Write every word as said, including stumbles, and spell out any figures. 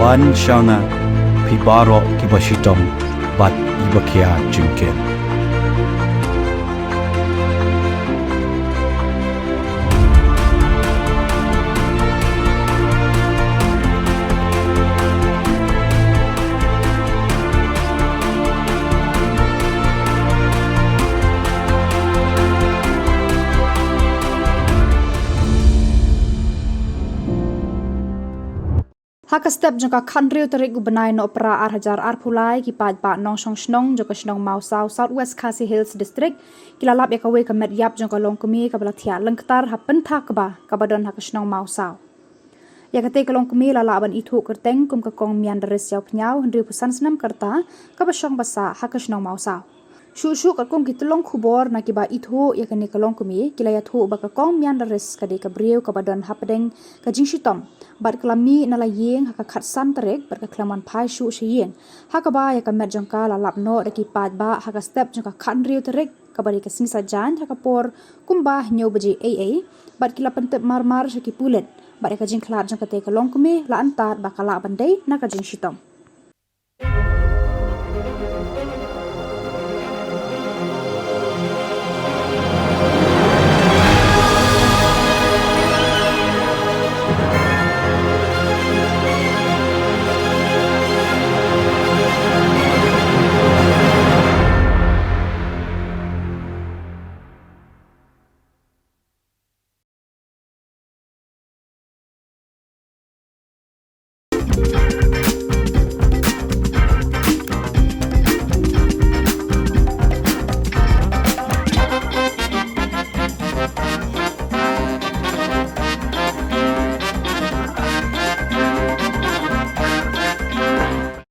Wan sha nga, phi baroh kiba shitom bad kiba khia jingkit. Ha ka step jong ka khathynriew tarik u bnai Nohprah ar hajar arphew lai, ki paidbah nongshong shnong jong ka shnong Mawsaw, South West Khasi Hills District, ki la lap ïa kawei ka met ïap jong ka longkmie kaba la thiah lyngktar ha pynthak kba kaba don ha ka shnong Mawsaw. Ïa katei ka longkmie la lah ban ithuh kyrteng kum ka Kong Miandaris Ïawphniaw, hynriewphew san snem ka rta, kaba shong ba sah ha ka shnong Mawsaw. Shuh shuh katkum ki tyllong khubor na kiba ithuh ïa kane ka longkmie, ki la ïathuh ba ka Kong Miandaris ka dei ka briew kaba don hapdeng ka jingshitom bad ka la mih na la ïing ha ka khatsan tarik bad ka khlem wan phai shuh sha ïing, ha kaba ïa ka met jong ka la lap noh da ki paidbah ha ka step jong ka khathynriew tarik, kaba dei ka sngi Saitjaiñ, ha ka por kumba hynñiew baje ei ei, bad ki la pyntip mar mar sha ki pulit, bad ïa ka jingkhlad jong katei ka longkmie la antad ba ka lah ban dei na ka jingshitom.